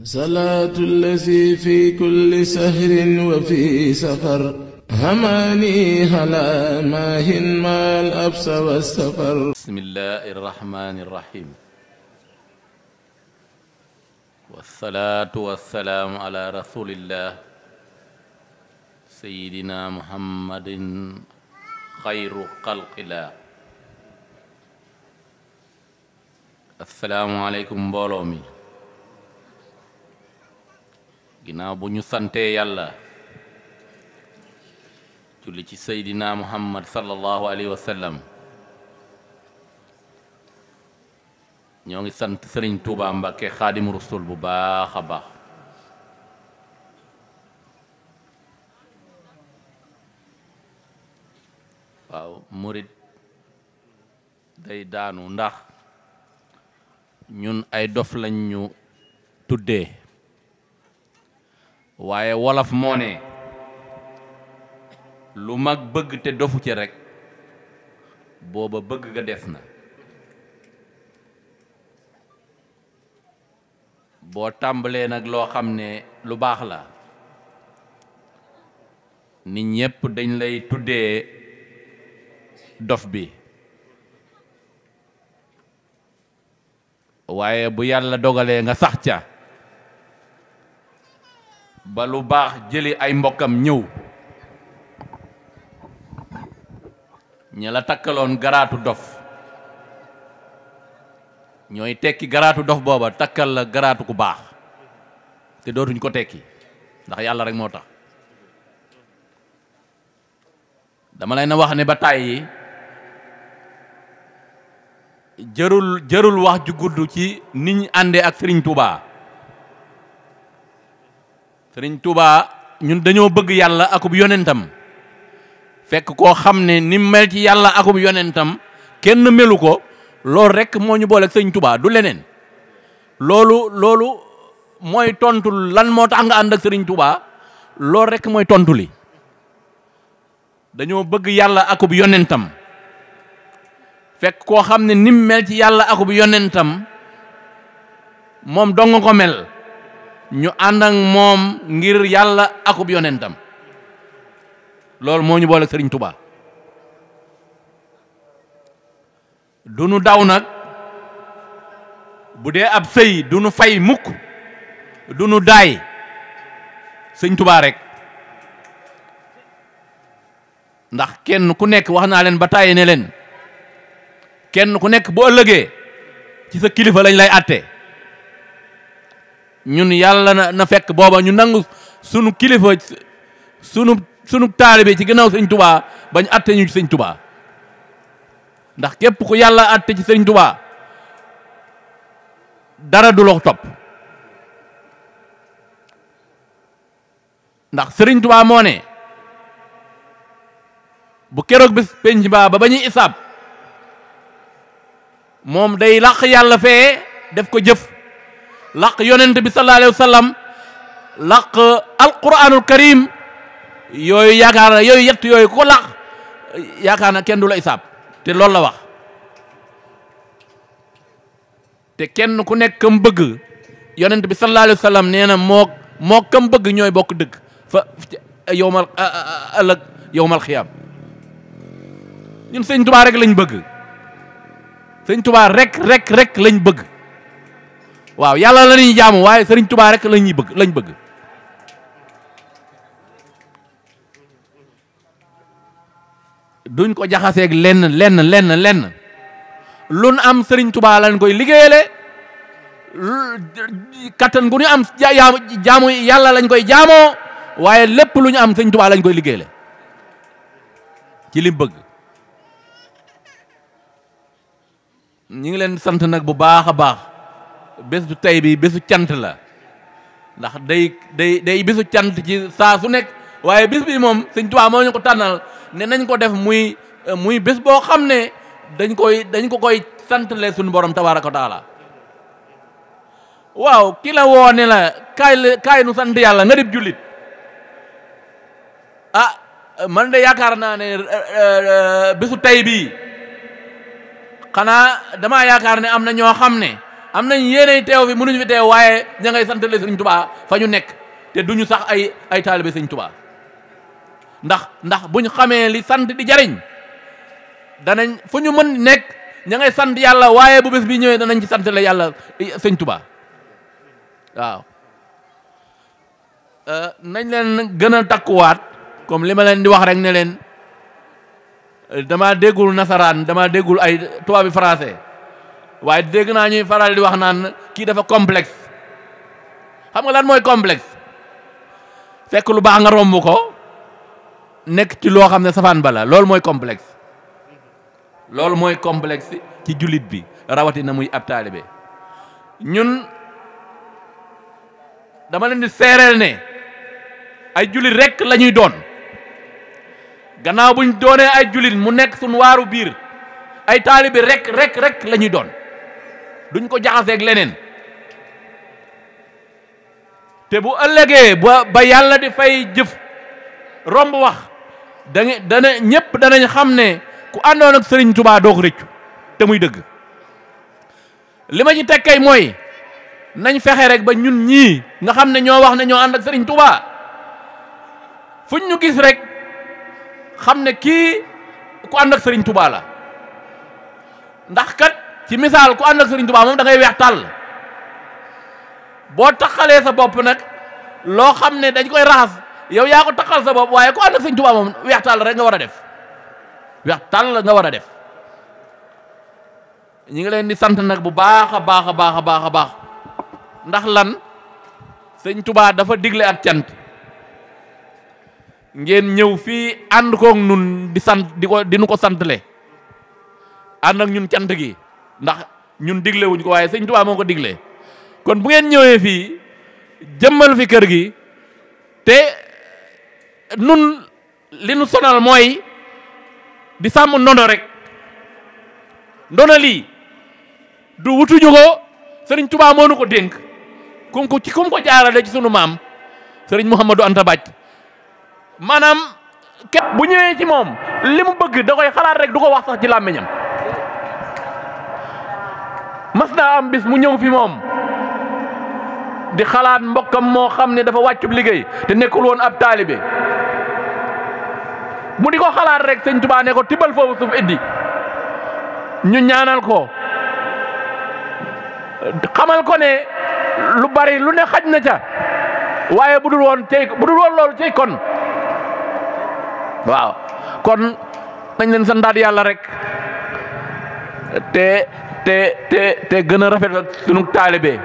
صلاة الذي في كل سهر وفي سفر هماني هلا ماهن ما الأبس والسفر. بسم الله الرحمن الرحيم والصلاة والسلام على رسول الله سيدنا محمد خير خلق الله. السلام عليكم mbooloo mi ginnaaw bu ñu santee yàlla julli ci seydina muhammad sallallahu alayhi wa sallam ñoo ngi sant sëriñ Tuuba Mbàkke xaadimu rasul bu baax a baax waaw murit day daanu ndax ñun ay dof lañ ñu tuddee waaye wolof moo ne lu mag bëgg te dofu ci rekk booba bëgg ga des na. boo tàmbalee nag loo xam ne lu baax la nit ñépp dañ lay tuddee dof bi waaye bu yàlla dogalee nga sax ca ba lu baax jëli ay mbokkam ñëw ña la takkaloon garaatu dof ñooy tekki garaatu dof booba takkal la garaatu ku baax te dootuñ ko tekki ndax yàlla rek moo tax. dama lay na wax ne ba tàyyi jërul wax ju gudd ci nit ñi àndee ak Serigne Touba. Serigne Touba ñun dañoo bëgg yàlla akub yonentam fekk koo xam ne ni mel ci yàlla akub yonentam kenn melu ko. loolu rekk moo ñu boole ak sëñ Touba du leneen loolu mooy tontu lan moo tax nga ànd ak sëriñ Touba loolu rekk mooy tontu li. dañoo bëgg yàlla akub yonentam fekk koo xam ne nim mel ci yàlla akub yonentam moom dong ko mel ñu ànd ak moom ngir yàlla akub yonentam loolu moo ñu boole ak sëriñ Touba. du nu daw nag bu dee ab sëy du nu fay mukk du nu daay sëñ Touba rek ndax kenn ku nekk wax naa leen ba tàyyi ne leen kenn ku nekk bu ëllëgee ci sa kilifa lañ lay àtte ñun yàlla na fekk booba ñu nangu sunu kilifa sunu taalibe ci gannaaw sëñ Touba bañ àtte ñu ci sëñ Touba. ndax képp ku yàlla àtte ci sëriñ Touba dara du la topp ndax sëriñ Touba moo ne bu keroog bis penc ba ñuy isaab moom day làq yàlla fee def ko jëf làq yonent bi sallallahu alayhi wa sallam làq alquranul karim yooyu yaakaar na yooyu yett yooyu ko làq yaakaar na kenn du la isaab te loolu la wax te kenn ku nekk kam bëgg yonent bi sallallahu alayhi wa sallam nee na moo kam bëgg ñooy bokk dëgg fa yowmal ëllëg yowmal xiyaam ñun sëñ Touba rek lañ bëgg sëñ Touba rek lañ bëgg waaw yàlla la ñuy jaamu waaye sëriñ Touba rek lañ bëgg duñ ko jaxaseeg lenn luñ am sëriñ Touba lañ koy liggéeyale kattan gu ñu am jaamu yàlla lañ koy jaamoo waaye lépp lu ñu am sëriñ Touba lañ koy liggéeyale ci li bëgg. ñu ngi leen sant nag bu baax a baax bés bu tey bi bésu cant la ndax day bésu cant ci saa su nekk waaye bés bi moom sëriñ Touba moo ñu ko tànnal ne nañ ko def muy bés boo xam ne dañ ko koy santale suñu borom tabaaraka wa taala. waaw ki la woo ne la kaay nu sant yàlla nga dib jullit man de yaakaar naa ne bésu tey bii xanaa damaa yaakaar ne am na ñoo xam ne am nañ yéenay teew fi mënuñu fi teew waaye ña ngay santale sëriñ Tuubaa fa ñu nekk te duñu sax ay taalibe sëriñ Tuubaa ndax buñ xamee li sant di jariñ danañ fu ñu mën nekk ña ngay sant yàlla waaye bu bés bi ñëwee danañ ci santale yàlla sëriñ Tuubaa waaw nañ leen gën a takkuwaat comme li ma leen di wax rek ne leen dama déggul nasaraan dama déggul ay tubaabi français waaye dégg naa ñuy faral di wax naan kii dafa complexe xam nga lan mooy complexe fekk lu baax nga romb ko nekk ci loo xam ne safaan bala loolu mooy complexe loolu mooy complexe ci jullit bi rawatina muy ab taalibe ñun dama leen di seereel ne ay jullit rek la ñuy doon gannaaw buñ doonee ay jullit mu nekk suñ waaru biir ay taalibe rek la ñuy doon duñ ko jaxaseeg leneen te bu ëllëgee ba yàlla di fay jëf romb wax dana ñëpp danañ xam ne ku àndoon ak Sëriñ Tuubaa doo ko rëccu te muy dëgg li ma ci tekkay mooy nañ fexe rek ba ñun ñii nga xam ne ñoo wax ne ñoo ànd ak Sëriñ Tuubaa fuñ ñu gis rek xam ne kii ku ànd ak Sëriñ Tuubaa la ndax kat ci misaal ku ànd ak Sëriñ Tuubaa moom da ngay weex tàll boo taxalee sa bopp nag loo xam ne dañ koy raxas yow yaa ko taxal sa bopp waaye ku ànd ak Sëriñ Tuubaa moom weex tàll rek nga war a def weex tàll nga war a def ñi ngi leen di sant nag bu baax a baax a baax a baax a baax ndax lan Sëriñ Tuubaa dafa digle ak cant ngeen ñëw fii ànd koog nun di sant di nu ko santle ànd ak ñun cant gi ndax ñun digle wuñ ko waaye Sëriñ Tuubaa moo ko digle kon bu ngeen ñëwee fii jëmmal fi kër gi te nun li nu sonal mooy di sàmm ndono rek ndono lii du wutuñu ko Sëriñ Tuubaa moo nu ko dénk kum ko jaarale ci sunu maam Sëriñ Mouhamadou Anta Bac maanaam képp bu ñëwee ci moom li mu bëgg da koy xalaat rek du ko wax sax ci làmmiñam mas naa am bis mu ñëw fi moom di xalaat mbokkam moo xam ne dafa wàccub liggéey te nekkul woon ab taalibe mu di ko xalaat rek Sëñ Tuubaa ne ko tibbal foofu suuf indi ñu ñaanal ko xamal ko ne lu bari lu ne xaj na ca waaye bu dul woon loolu cey kon waaw kon nañ leen santaat yàlla rek te gën a rafet ak sunu taalibe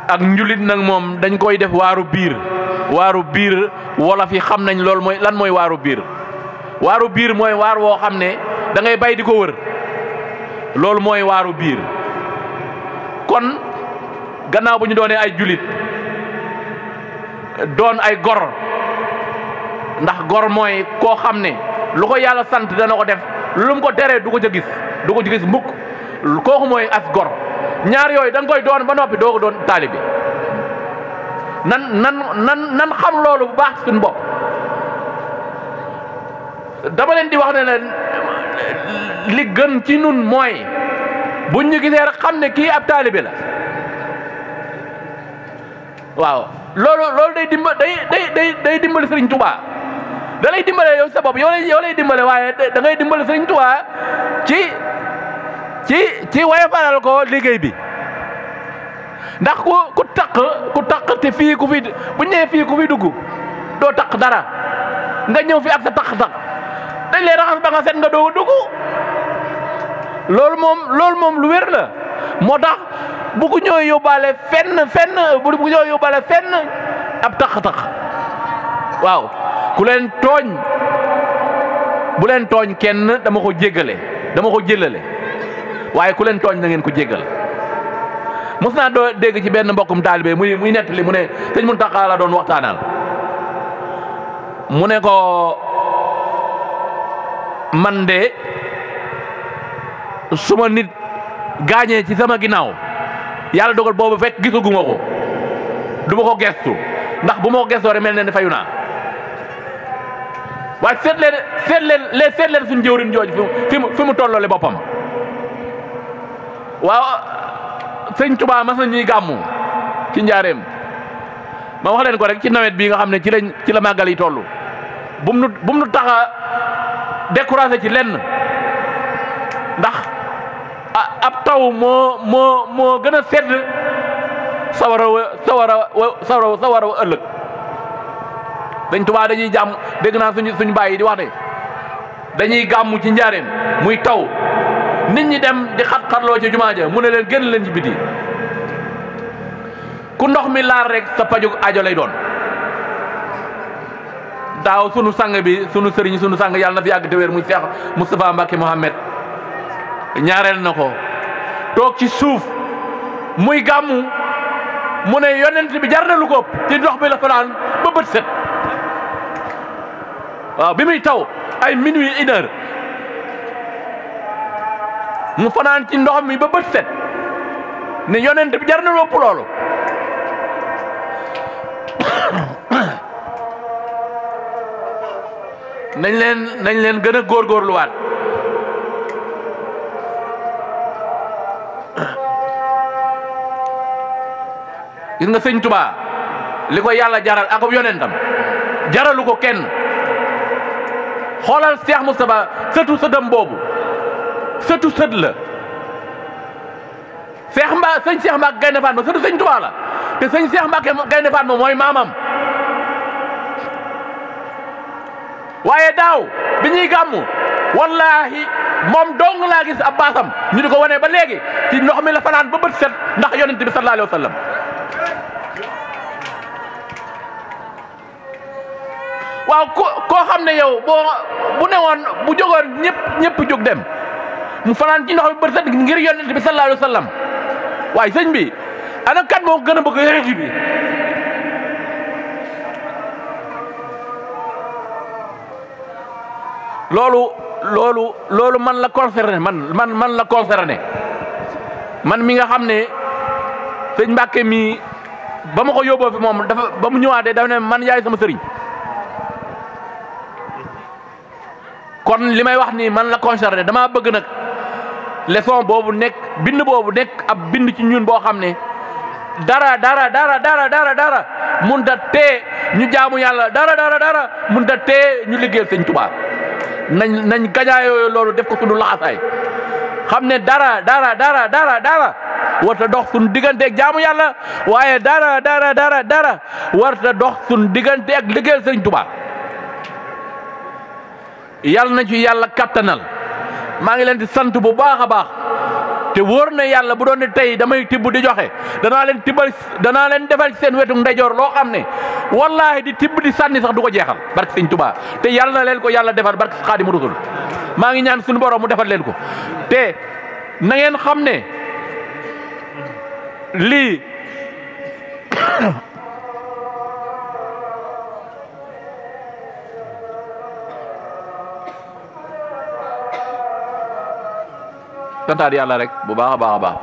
ak njulit nag moom dañ koy def waaru biir wolof yi xam nañ loolu mooy lan mooy waaru biir mooy waar woo xam ne da ngay bay di ko wër loolu mooy waaru biir kon gannaaw bu ñu doonee ay julit doon ay gor ndax gor mooy koo xam ne lu ko yàlla sant dana ko def lu mu ko teree du ko ca gis mukk kooku mooy as gor ñaar yooyu da nga koy doon ba noppi doo ko doon taalibi nan xam loolu bu baax suñu bopp dama leen di wax ne leen li gën ci nun mooy buñ ñu gisee rek xam ne kii ab taalibi la waaw loolu day dimbali Sëriñ Tuubaa da lay dimbale yow sa bopp yow lay dimbale waaye da ngay dimbali Sëriñ Tuubaa ci waye faral ko liggéey bi ndax ku taq te fii ku fi bu ñëwee fii ku fi dugg doo taq dara nga ñëw fi ak sa taq dañ lay raxas ba nga set nga doo dugg loolu moom lu wér la moo tax bu ko ñëw yóbbaale fenn bu ko ñëw yóbbaale fenn ab taq waaw ku leen tooñ bu leen tooñ kenn dama ko jéllale waaye ku leen tooñ na ngeen ko jéggal mos naa doo dégg ci benn mbokkum taalibe muy nettali mu ne sëñ Muntaxa la doon waxtaanal mu ne ko man de suma nit gaañee ci sama ginnaaw yàlla dogal boobu fekk gisaguma ko du ma ko gestu ndax bu ma ko gestoo rek mel ne fayu naa waaye seet leen suñu jëwriñ jooju fi mu tolloole boppam waaw sëñ Tuubaa mas na ñuy gàmmu ci njaareem ma wax leen ko rek ci nawet bii nga xam ne ci la màggal yi toll bu mu nu tax a découragé ci lenn ndax ab taw moo gën a sedd sawara wa ëllëg sëñ Tuubaa dañuy jàmm dégg naa suñu baay yi di wax de dañuy gàmmu ci njaareem muy taw nit ñi dem di xat-xatloo ci jumaa ja mu ne leen génn leen ci biti ku ndox mi laar rek sa pajug ajo lay doon daaw sunu sang bi sunu sëriñ sunu sang yàlla na fi yàgg te wér muy Cheikh Moustapha Mbacké Mohamed ñaareel na ko toog ci suuf muy gàmmu mu ne yonent bi jar na lu ko ci ndox mi la fanaan ba bët set waaw bi muy taw ay minuit 1 heure mu fanaan ci ndox mi ba bët set ne yonent bi jar na lu ëpp loolu nañ leen gën a góorgóorluwaat gis nga sëñ Tuubaa li ko yàlla jaral ak yonentam jaralu ko kenn xoolal Cheikh Moustapha sëtu sëtam boobu sëtu sët la sëñ Cheikh Mbacke Gaynde Fatma sëtu sëñ Tuubaa la te sëñ Cheikh Mbacke Gaynde Fatma mooy maamam waaye daaw bi ñuy gàmmu wallaahi moom dong laa gis ab baasam ñu di ko wane ba léegi ci ndox mi la fanaan ba bët set ndax yonent bi sallallahu alayhi wa sallam waaw koo xam ne yow bu ne woon bu jógoon ñëpp jóg dem mu fanaan ci ndox mi bët set ngir yonent bi sallallahu alayhi wa sallam waaye sëñ bi ana kat moo gën a bëgg yonent bi loolu man la concerné man la concerné man mi nga xam ne sëñ Mbàkke mi ba ma ko yóbboo fi moom dafa ba mu ñëwaatee dafa ne man yaay sama sëriñ kon li may wax nii man la concerné dama bëgg nag leçon boobu nekk bind boobu nekk ab bind ci ñun boo xam ne dara mun ta tee ñu jaamu yàlla dara mun ta tee ñu liggéeyal sëñ Tuubaa nañ gañaayoo loolu def ko sunu laxasaay xam ne dara warta dox sunu digganteeg jaamu yàlla waaye dara warta dox sunu digganteeg liggéeyal sëñ Tuubaa yàlla na ci yàlla kattanal maa ngi leen di sant bu baax a baax te wóor na yàlla bu doon ne tey damay tibb di joxe danaa leen defal ci seen wetu ndeyjoor loo xam ne wallaahi di tibb di sànni sax du ko jeexal barke sëñ Tuubaa te yàlla na leen ko yàlla defal barke Xaadimu Rasuul maa ngi ñaan suñu borom mu defal leen ko te na ngeen xam ne lii santaat yàlla rek bu baax a baax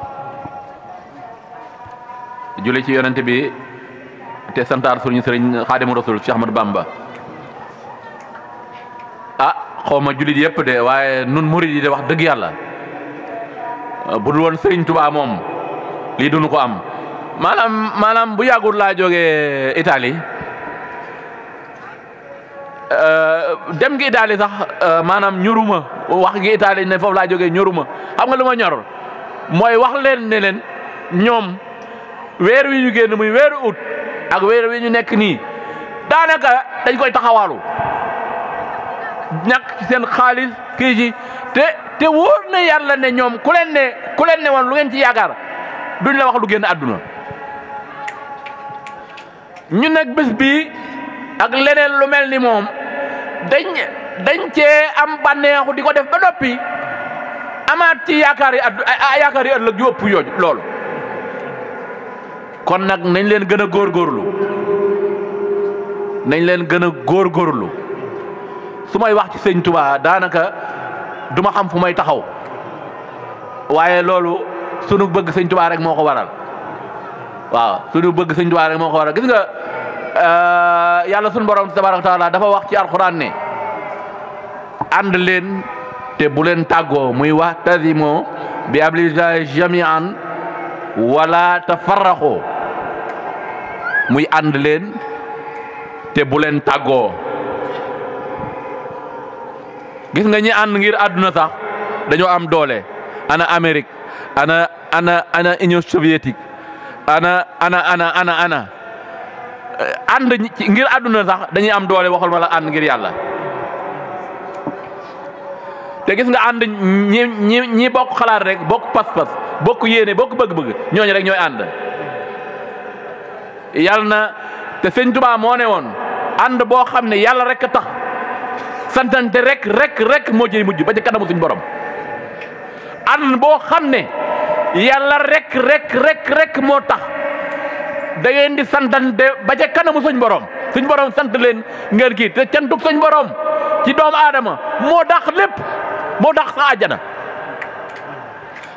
julli ci yonent bi te santaat suñu sëriñ Xaadimu Rasuul Cheikh Ahmadou Bamba xawma jullit yëpp de waaye nun murid yi de wax dëgg yàlla bu dul woon sëriñ Tuubaa moom lii duñu ko am maanaam bu yàggul laa jógee Italie dem gi Italie sax maanaam ñoruma wax gi Italie ne foofu laa jógee ñoruma xam nga lu ma ñor mooy wax leen ne leen ñoom weer wi ñu génn muy weeru août ak weer wi ñu nekk nii daanaka dañ koy taxawaalu ñàkk ci seen xaalis kii ci te wóor na yàlla ne ñoom ku leen ne woon lu ngeen ci yaakaar duñ la wax lu génn àdduna ñu nag bés bii ak leneen lu mel ni moom dañ cee am bànneexu di ko def ba noppi amaat ci yaakaar yi ëllëg yu ëpp yooyu loolu kon nag nañ leen gën a góorgóorlu su may wax ci sëñ Tuubaa daanaka duma xam fu may taxaw waaye loolu sunu bëgg sëñ Tuubaa rek moo ko waral waaw sunu bëgg sëñ Tuubaa rek moo ko waral gis nga yàlla sunu borom tabaaraka wa taala dafa wax ci alxuraan ne ànd leen te bu leen tàggoo muy wax tasimoo bi hablillahi jami'an wala tafarraqu muy ànd leen te bu leen tàggoo. gis nga ñi ànd ngir àdduna sax dañoo am doole. ana Amérique ana Union soviétique ana ànd ngir àdduna sax dañuy am doole, waxal ma la ànd ngir yàlla. te gis nga ànd ñi bokk xalaat rek, bokk pas-pas, bokk yéene, bokk bëgg-bëgg, ñooñu rek ñooy ànd. yàlla na te sëñ Tuubaa moo ne woon ànd boo xam ne yàlla rek a tax, santante rek moo ciy mujj ba ci kanamu suñ borom. ànd boo xam ne yàlla rek moo tax, da ngeen di santante ba ca kanamu suñ borom. suñ borom sant leen ngeen kii te cantuk suñ borom ci doomu aadama moo dàq lépp, moo dàq sa àjjana.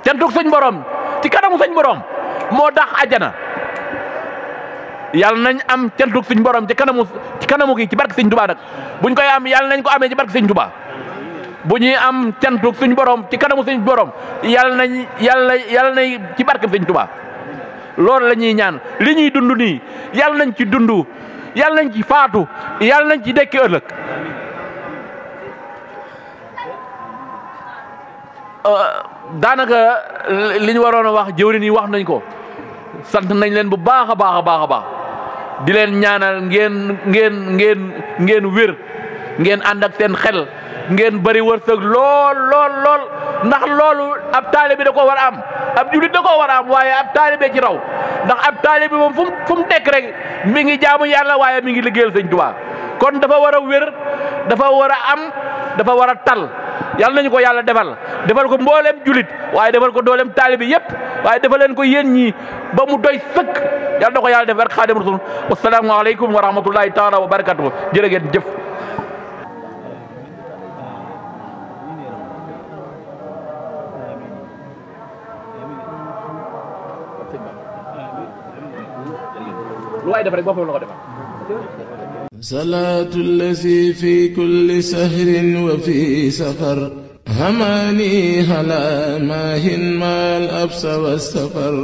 cantuk suñ borom ci kanamu suñ borom moo dàq àjjana. yàlla nañ am cantuk suñ borom ci kanamu gi ci barke Sëñ Tuubaa nag. buñ koy am yàlla nañ ko amee ci barke Sëñ Tuubaa. bu ñuy am cantuk suñ borom ci kanamu suñ borom yàlla nañ ci barke Sëñ Tuubaa. loolu la ñuy ñaan. li ñuy dund nii yàlla nañ ci dund, yàlla nañ ci faatu, yàlla nañ ci dekki ëllëg. daanaka li ñu waroon a wax jëwriñ yi wax nañ ko. sant nañ leen bu baax a baax di leen ñaanal ngeen wér, ngeen ànd ak seen xel, ngeen bari wërsëg lool ndax loolu ab taalibe da ko war a am, ab julit da ko war a am, waaye ab taalibe ci raw. ndax ab taalibe moom fu mu nekk rek mi ngi jaamu yàlla, waaye mi ngi liggéeyal Sëñ Tuubaa. kon dafa war a wér, dafa war a am, dafa war a tal. yàlla nañu ko yàlla defal ko mboolem julit, waaye defal ko doolem taalibe yépp, waaye defal leen ko yéen ñii ba mu doy sëkk. yàlla na ko yàlla def barke Xaadimu Rasuul. wassalaamu aleykum wa rahmatullahi taala wa barakatuh. jërë ngeen jëf. lu waay def rek boppam la ko defal. salaatu allazi fi kulli sahrin wa fi safar hamani hala maahin maal absa wa safar